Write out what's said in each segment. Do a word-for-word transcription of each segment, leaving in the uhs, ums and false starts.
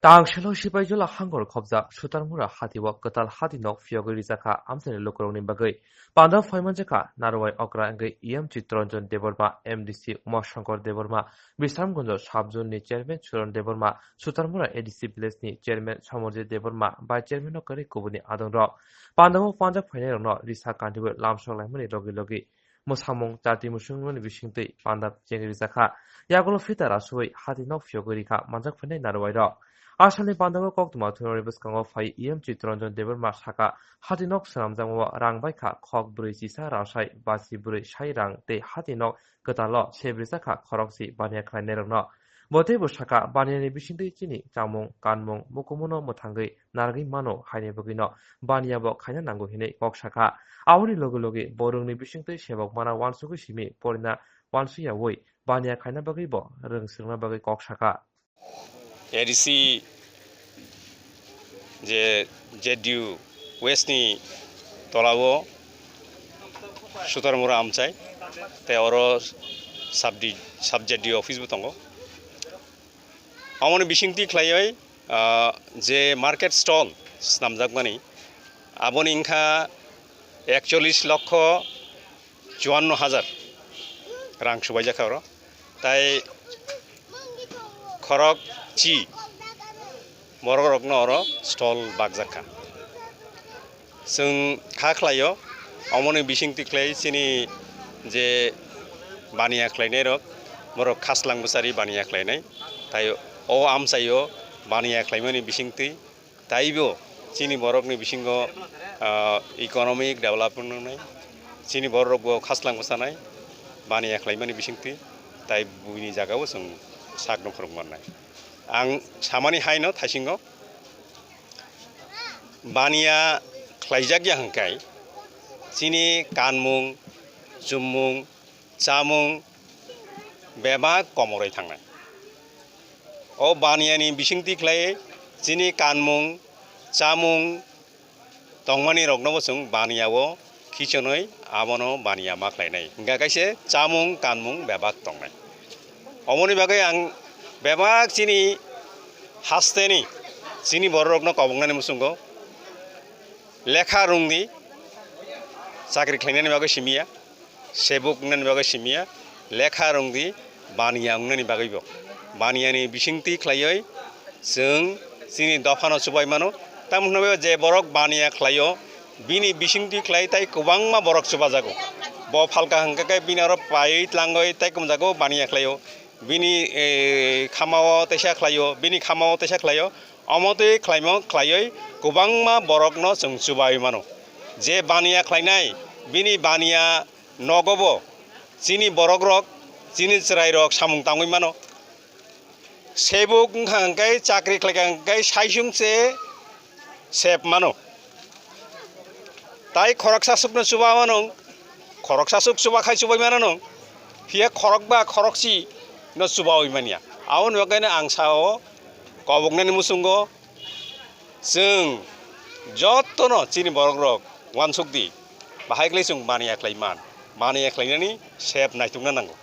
Tang selo Sipaijala hangor khobjak Sutarmura hatio kwtal hati nok phiyogwi rijakha amchaini lukurokni bagwi. Pandao phaimanjakha Narwai okra wngwi E M Chittaranjan Debbarma, M D C Uma Shankar Debbarma, Bisramganj sub-zone ni chairman Suran Debbarma, Sutarmura A D C village ni chairman Samarjit Debbarma, vice chairman no kwrwi kubuni adongrok. Pandao panjak phainairokno risa kantiwi lamsok laimani logi logi mwsamung chati mwswngmani bisingtwi panda chengri rijakha. Yagulo phita rasui hati nok phiyogwi rikha manjak phainai narwairok. Asalni pandao koktwma thwinani bwskango phai E M Chittaranjan Debbarma saka hati nok swnamjakmao rang baikha khok bwrwi chisa rasai basi bwrwi sai rang tei hati nok kwtalo sebrijak kha khorokchi baniya khlainairokno. Bo teibo saka, baniyani bisingtwi chini chamung, kanmung, mukumuno mwthangwi narwgwi mano, haini bagwino baniya bo khaina nango hinwi kok sakha. Aboni logi logi bo rwngni bisingtwi sebok mana uansugwi simi porina uansuyaui baniya khaina bagwi bo rwng swrwngna bagwi kok sakha. A D C je Z D U West ni tolao Sutarmura amchai, tei oro sub D, sub Z D U office bo tongo. Amoni bisingtwi khlaiwi, ah, je market stall snamjakmani, aboni wngkha ekcholish lokho chuanno hajar rang subaijak kha oro. Tai khorok chi borok rokno oro stall bakjak kha. Chwng kha khlaio, omoni bisingtwi khlai chini je baniya khlainai rok, borok khaslang bwchari baniya khlainai. Tai o amchaio baniya khlaimani bisingtwi taibo chini borokni bisingo, ah, economic development wngnai, chini borok bo khaslang bwchanai, baniya khlaimani bisingtwi, tai buini jagao chwng sak nukhorok mannai. Ang samani haino thaisingo baniya khlaijak ya hwnkhe chini kanmung, chummung, chamung bebak komorwi thangnai. O baniyani bisingtwi khlai chini kanmung, chamung tongmani roknobo chwng baniyao khichonwi abono baniya ma khlainai. Hwnkha kaisa chamung, kanmung bebak tongnai. Omoni bagwi ang bebak chini hasteni chini bororokno koboknani muchungo lekha rwngdi, chakri khlainani bagwi simiya. Sebuk wngnani bagwi simiya, lekha rwngdi baniya wngnani bagwibo. Baniyani bisingtwi khlaiwi chwng chini dophano chubai mano. Tamo hwnwi je borok baniya khlaio, bini bisingtwi khlai tai kwbangma borok chubajago. Bo phalka hwnkhe khe bini aro paiwi tlangwi tai kumjago baniya khlaio. Bini, eh, khamao teisa khlaio, bini khamao teisa khlaio. Omo twi khlaimo khlaiwi kwbangma borokno chwng chubai mano. Je baniya khlainai, bini baniya nogobo chini borokrok, chini chwrairok samung tangwi mano. Sebuk wngkha hwnkhe, chakri khlaikha hwnkhe, saisung se sep mano. Tai khoroksa sukno chuba mano, khoroksa suk chuba khai chubai mano, phiya khorokba khorokchi no chubawi manya. Aboni bagwino ang sao koboknani muchungo chwng jotono chini borokrok uansukdi, bahai khlai chwng baniya khlai man, baniya khlainani sep naitukna nango.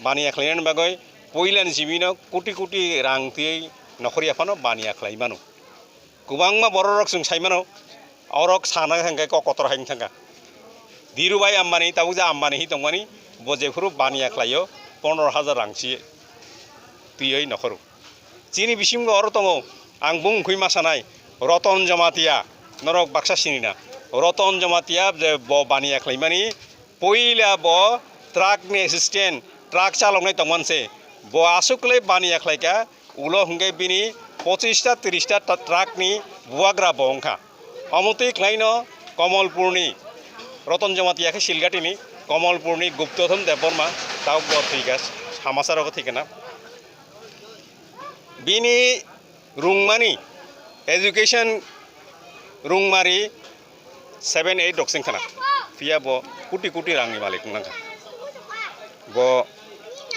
Baniya khlainani bagwi puilani simi no koti koti rang twiwi nokhorya phano baniya khlai mano. Kwbangma bororok chwng sai mano, orok sana hwnkhe kok kotor hai wng thangkha. Dhirubhai Ambani, tabuk je Ambani hi tongmani, bo jephuru baniya khlaio, pondro hajar rang si twiwi nokhoro. Chini bisingo oro tongo, ang bung wngkhui ma sanai, Roton Jamatia, norok baksa sinina. Roton Jamatia je bo baniya khlaimani, puila bo truck ni assistant, truck chaloknai tongmani se. Bo aswk le baniya khlaikha, ulo hwnkhe bini pochista tirista ta-, truck ni bubagra bo wngkha. Omo twi khlaino Komolpurni, Roton Jamatia khe Silgatini, Komolpurni Guptothon Debbarma, tabuk bo thwikha, samasa rogo thwikha na. Bini rwngmani, education rwngmari seven eight rok se wngkha na, phiya bo koti koti rangni malik wngkha. Bo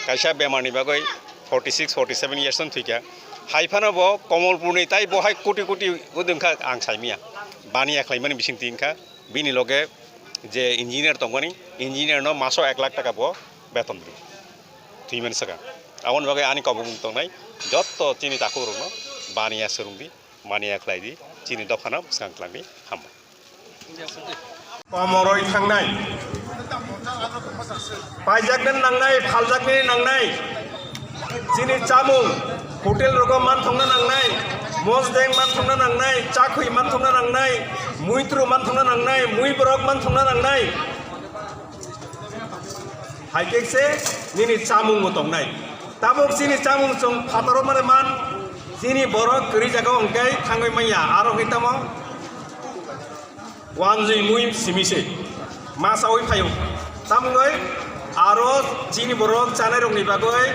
kaisa bemarni bagwi forty six, forty seven years wng thwikha. Hai phano bo Komolpurni tai bo hai koti koti wngkha ang saimanya. Baniya khlaimani bisingtwi wngkha. Bini loge je engineer tongmani, engineer no maso ek lakh taka bo beton di. Thwimani swkang. Aboni bagwi ani kobokmung tongnai jotto chini takhukrokno baniya swrwngdi, maniya khlaidi, chini dophano bwskang tlangdi. Hambai. Komoroi thangnai, paijakna nangnai, phaljakna nangnai, chini chamung hotel rogo manthokna nangnai, mosdeng manthokna nangnai, chakhwi manthokna nangnai, muitru manthokna nangnai, muiborok manthokna nangnai. Hai khe se nini chamung bo tongnai. Tabuk chini chamung chwng phataro mane man, chini borok kwrwi jaga hwnkhe thangwi manya, aro hwnkhe tamo wanjwi mui simi se ma chawi phaio. Tamungwi aro chini borok chanai rokni bagwi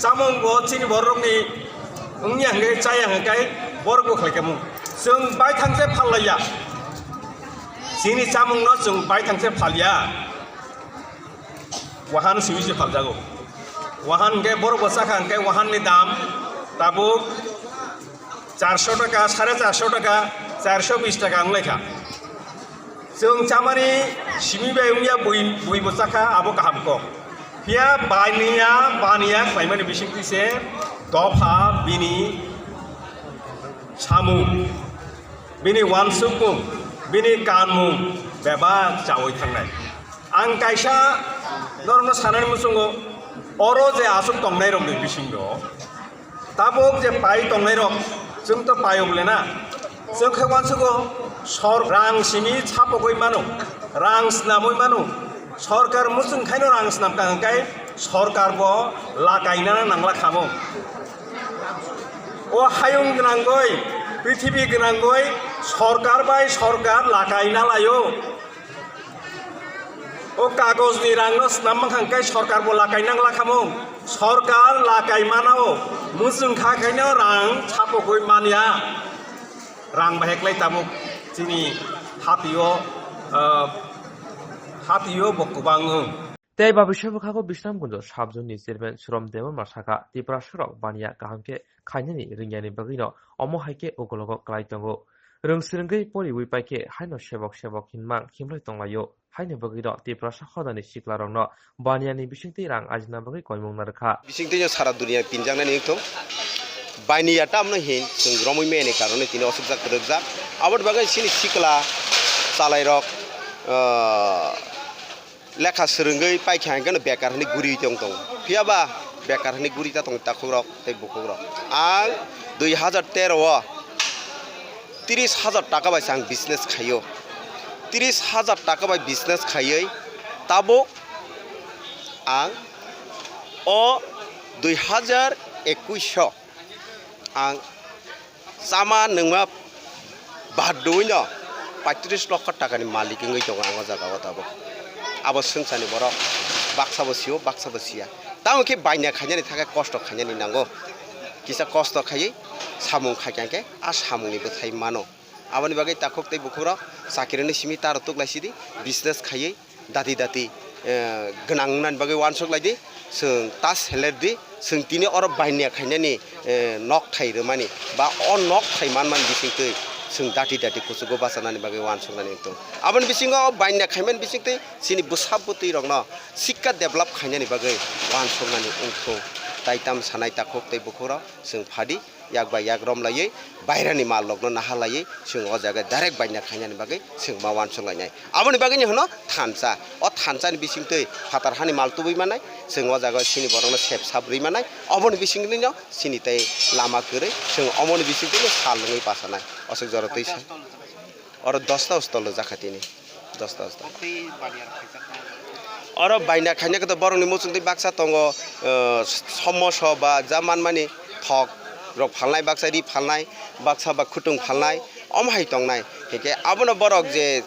chamung bo chini borokni wngya hwnkhe chaya hwnkhe borok bo khlai khe mung. Chwng baithang se phal laiya. Chini chamungno chwng baithang se phalya. Wahan simi se phaljago. Wahan hwnkhe borok bo chakha hwnkhe wahan ni dam tabuk charso taka, sare charso taka, charso bis taka wnglaikha. Chwng chamani simi bai wngya bui, bui bo chakha, abo kaham kok. Phiya baniya, baniya khlaimani bisingtwi se dopha bini samung, bini wansukmung, bini kanmung bebak chawi thangnai. Ang kaisa norokno sanani muchungo, oro je aswk tongnai rokni bisingo tabuk je pai tongnai rok, chwng to pai ong le na, chwng khe wansugo sor rang simi chapogwi mano, rang snamwi mano, sorkar muchung khaino rang snam ka hwnkhe sorkar bo lakaina nangla khamo. O hayung gwnangwi, prithibi gwnangwi sorkar bai sorkar lakaina laio. O kagojni rangno snam mankha hwnkhe sorkar bo lakai nang lakhamung. Sorkar lakai manao muchung kha khaino rang chapogwi manya. Rang bahai klai tabuk chini hatio, ah, hatio bo kwbang wng. Tei ba bisai bwkhago Bisramganj sub zone ni chairman Surom Debbarma sakha, Tiprasarok baniya kaham khe khainani ringyani bagwino omo hai khe ugologo klai tongo. Rwng swrwngwi poriwi paikhe haino sebok sebok hinmang himlai tonglaio. Haini bagwino Tiprasa hodani siklarokno baniyani bisingtwi rang ajina bagwi koimung narwkha. Bisingtwi sara duniya pinjaknani wngthung. Baniya tamno hin chwng romwi mani karone tini osukjak kwrwkjak. Aboni bagwi chini sikla chalairok, ah, lekha swrwngwi paikha hwnkhe no bekar hwnwi guriwi tong tongo. Phiya ba bekar hwnwi guri ta tongo takhukrok tei bukhukrok. Ang dui hazar tero o tris hazar taka bai se ang business khaio. Tris hazar taka bai business khaiwi tabuk ang o dui hazar ekush o ang chama nungma baduino paitris lokho takani malik wngwi tongo ang o jaga o tabuk. Abo swngcharni borok baksa bo sio, baksa bo siya. Tamo khe baniya khainani thangkhe kosto khainani nango. Kisa kosto khaiwi samung khaikha khe a samungni bwthai mano. Aboni bagwi takhuk tei bukhukrok chakirino simi taro tuklaisidi, business khaiwi dati dati, eh, gwnang wngnani bagwi uansuk laidi, chwng ta seler di, chwng tini oro baniya khainani, eh, nokthai rwmani ba o nokthai manmani bisingtwi chwng dati dati kuchugo bachanani bagwi uansuknani wngtong. Aboni bisingo o baniya khaimani bisingtwi chini bwsa bwtwi rokno sikka develop khainani bagwi uansuknani wngtong. Tai tam sanai takhuk tei bukhukrok chwng phadi. Yak bai yak rom laiwi bairani mal rokno naha laiwi chwng o jaga direct baniya khainani bagwi chwng ma uansuk lainai. Aboni bagwino hwno thansa. O thansani bisingtwi phatar hani mal tubui manai, chwng o jaga chini borokno sep sap rwi manai. Oboni bisingtwino chini tei lama kwrwi chwng omoni bisingtwino sal wngwi pasanai. Aswk jora twi sa. Oro dosta hostel rwjak kha tini. Dosta, dosta. Oro baniya khaina khe to borokni muchungtwi baksa tongo, eh, somoso ba ja manmani thok rok phalnai, baksa ri phalnai, baksa ba khutung phalnai, omo hai tongnai. Hinkhe abono borok je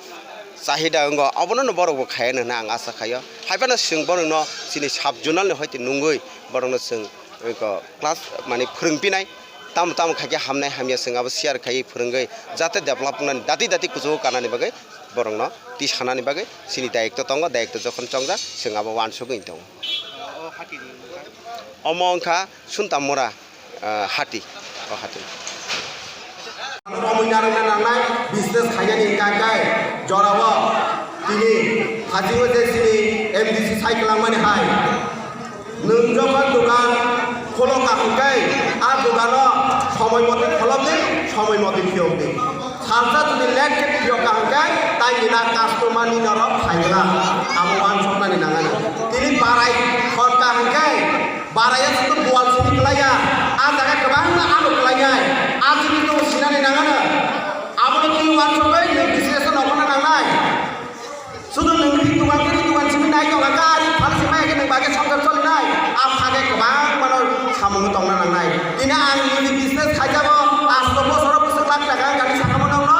chahida wngo, abono no borok bo khaiya hwnwi ang asa khaio. Haiphano chwng borokno chini sub zonal ni hoite nungwi borokno chwng eko class mane phwrwng pinai, tamo tamo khaikhe hamnai hamya chwng abo share khaiwi phwrwngwi jate develop wngnani dati dati kuchugo kanani bagwi borokno tisanani bagwi chini dayikto tongo, dayikto jokhon chongjak chwng abo uansugwi tongo. Omo wngkha Suntamura, ah, hati, o hati. Romwi narwkna nangnai business khainani hwnkha khe jorao tini hachingwi je chini M D C sai kwlangmani hai. Nwng jokhon dogan kholo kaham khe a dogano Somoi motoi kholobdi, somoi motoi phiyokdi. Salsa jodi late khe phiyok ka hwnkhe, tai nina customer ni norok phaigwla. Abo uansuknani nangnai. Tini barai khorka hwnkhe, barai o sudu bual simi kwlaiya. A jaga kwbangma ano kwlainai. A jini to sinani nangano. Abono twi uansukgwi nwng business no nokhorna nangnai. Sudu nwng ri dugan, ri dugan simi nai tongo, gari phalsi maya khe nwng bagwi songsar solinai. A phage kwbang mano samung tongna nangnai. Tini ang nini business khaijago, asto bosoro bwswk lakh taka ang gari sakamo nokno.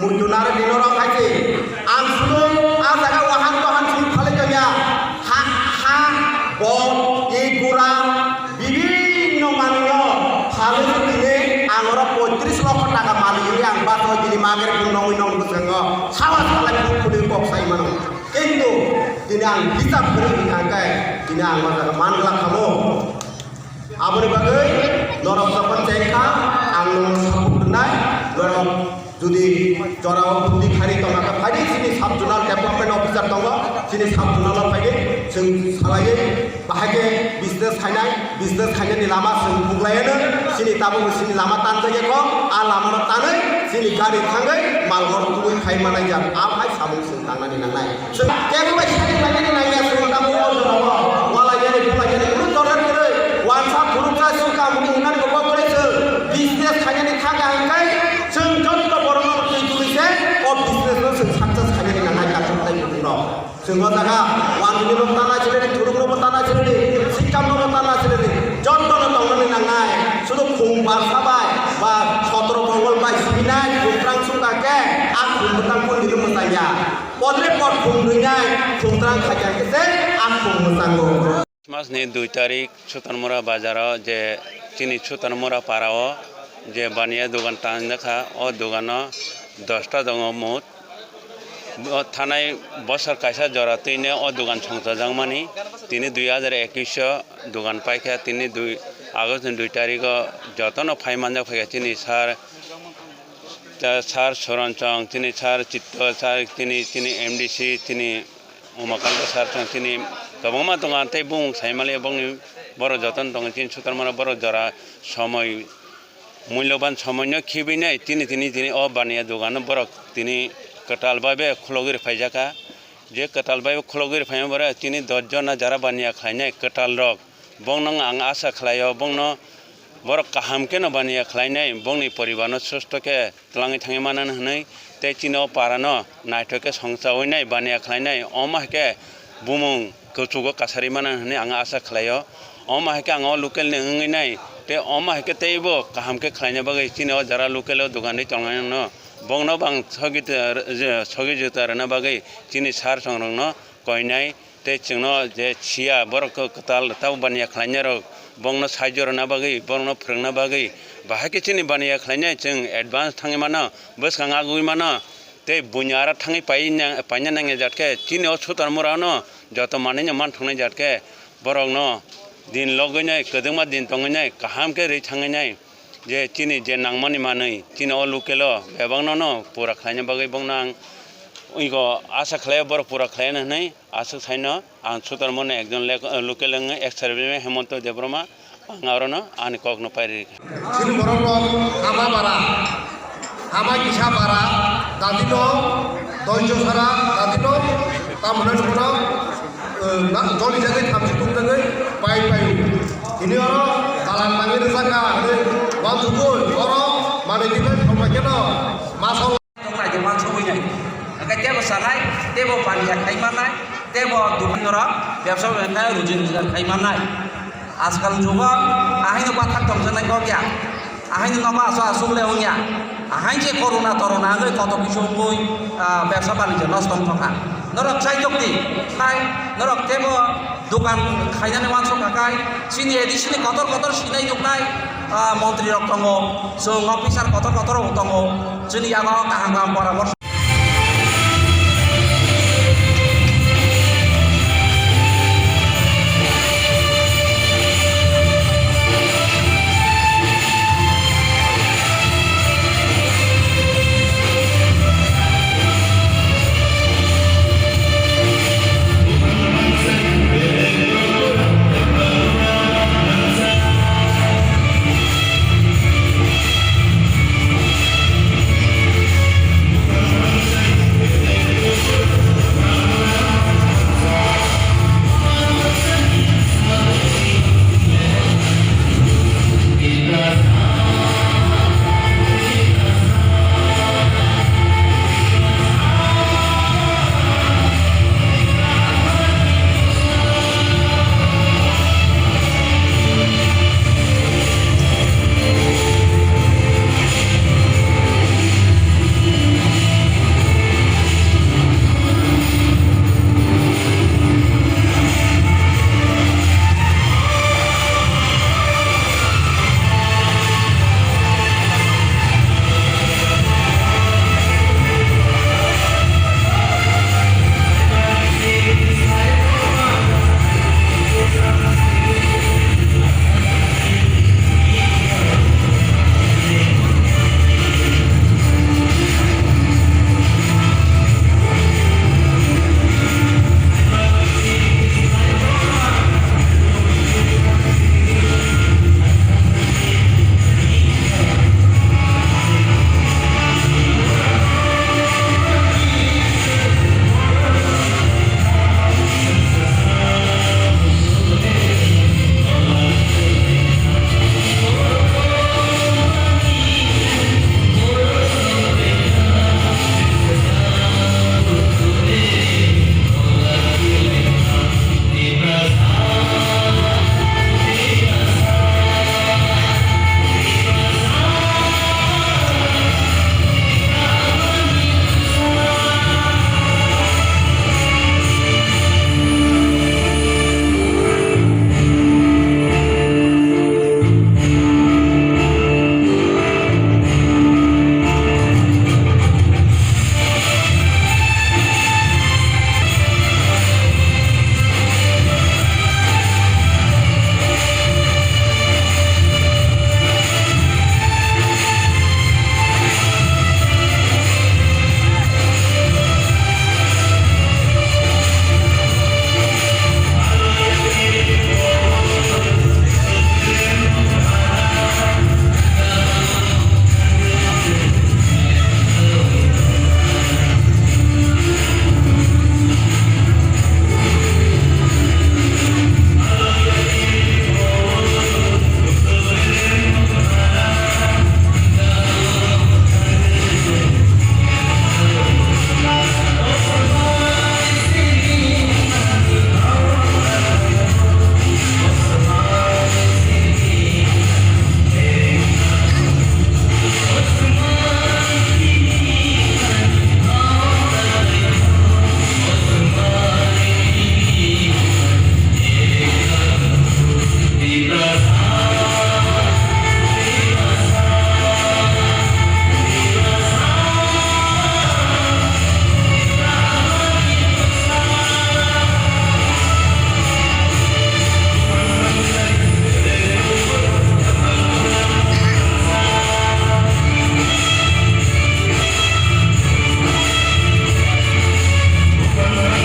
Muitu naro dino rok hai se. Ang sudu a jaga wahan tohan simi phalwi tongya. Ha, ha, bot, e gura, bibhinno manwino phalwi tini ang oro poitris lokho taka malik wngwi ang bachoi tini magere phunugwi nong bwskango sawa salai phunuk phunuk kok sai mano. Kintu tini ang hisab kwrwi hwnkha hwnkhe tini ang o jaga man glak kha bo. Aboni bagwi norok jokhon chengkha ang nokno support rwnai, norok Jodi jorao bundi khari tongna khe phaidi, chini sub zonal development officer tongo, chini sub zonal o phaidi, chwng salaiwi bahai khe business khainai, business khainani lama chwng buklaiano, chini tabukni chini lama tanjak ya kho, a lama no tanwi chini gari thangwi malgor tubui phai manai jak, a phai samung chwng tangnani nangnai. Chwng kebo bai sadi lainani nangya, chwng tamo o jorao walainani, bulainani kunu dorkar kwrwi. Wansa phunuksa swkang hwnwi hwnani bo kok kwrwi chwng business khainani thangkha hwnkhe chwng joto borokno twi twi se o business no chwng success khainani nangnai kathok tai bukhukno. Chwng o jaga wanjwini bo tanai chileni, thurukno bo tanai chileni, sikkamno bo tanai chileni, jotono tongnani nangnai. Sudu khum barsa bai ba sotro bongol bai sibinai khum twrang sungkha khe a khum bwtang kundino mwchangya. Podre pod khum rwinai, khum twrang khaikha khe se a khum mwchango. March ni dui tarik Sutarmura bazar o je chini Sutarmura para o je baniya dogan tanjakha, o dogan o dosta dongo mut. O thanai bosor kaisa jora twino o dogan songchajakmani. Tini dui hajar ekwis o dogan paikha, tini dui August ni dui tarik o jotono phai manjak phaikha chini sir, sir Soron Chong, chini sir Chitto, sir chini, chini M D C, chini Umakanta sir chwng chini kwbangma tongo, tei bumung sai maliya bongni borok jotono tongo, chini Sutarmura borok jora somoi, mulyoban somoino khibinai tini, tini, tini o baniya dogano borok tini kwtal bai bai khulogwi rwphaijak kha. Je kwtal bai khulogwi rwphaima borok tini dos jona jara baniya khlainai kwtal rok, bongno ang asa khlaio, bongno borok kaham kheno baniya khlainai, bongni poribarno susto khe twlangwi thangwi manani hwnwi, tei chini o parano naithok khe songchawi nai, baniya khlai nai, omo hai khe bumung kwchugo kasari manani hwnwi ang asa khlaio. Omo hai khe ang o local ni wngwi nai, tei omo hai khe teibo kaham khe khlaina bagwi chini o jara local o dogan ri tongnai no, bongno bo ang sogi, sogi juta rwna bagwi chini sir songrokno koinai. Tei chwngno je siya, borok kwtal tabo baniya khlainai rok, bongno saijo rwna bagwi, borokno phwrwngna bagwi, bahai khe chini baniya khlainai chwng advance thangwi mano, bwskang agwi mano, tei buini aro thangwi pai nang-, paina nangya jat khe, chini o Sutarmura no joto manwi no man thungnai jat khe, borokno din logwi nai, kwdwkma din tongwi nai, kaham khe rwi thangwi nai. Je chini je nangmani manwi, chini o local o bebakno no pura khlaina bagwi bongno ang ego asa khlaio, borok pura khlaina hwnwi aswk saino ang Sutarmura ni ekjon lek-, local wngwi ex serviceman Hemonto Debbarma, ang arono ani kokno pairi rikha. Chini borok rok ama bara, ama kisa bara, dadi no, doijo sara, dadi no, tamhwnai nukno, eh, na-, joli jagwi thamchi tung jagwi pai pai. Tini oro dalan nangwi rwjak kha hwnwi uansugwi oro manwi twi bai thangbai kheno masa o. Tongnaidi uansugwi nai. Hwnkhe tebo sanai, tebo baniya khai mannai, tebo dukan norok bebsa bai khe ruji rojgar khai mannai. Ajkal jugo ahaino bathak tongjaknai kok ya. Ahaino nogo aswk aswk le wngya. Ahain je corona torona hwnwi koto kisa wngwi, ah, bebsa banijyo nosto wng thangkha. Norok chai tokdi, khai norok tebo dokan khainani uansuk kha khai, chini A D C ni kotor kotor sinai nuknai, ah, montri rok tongo, chwng officer kotor kotor rok tongo, chini yago kaham kaham poramorso.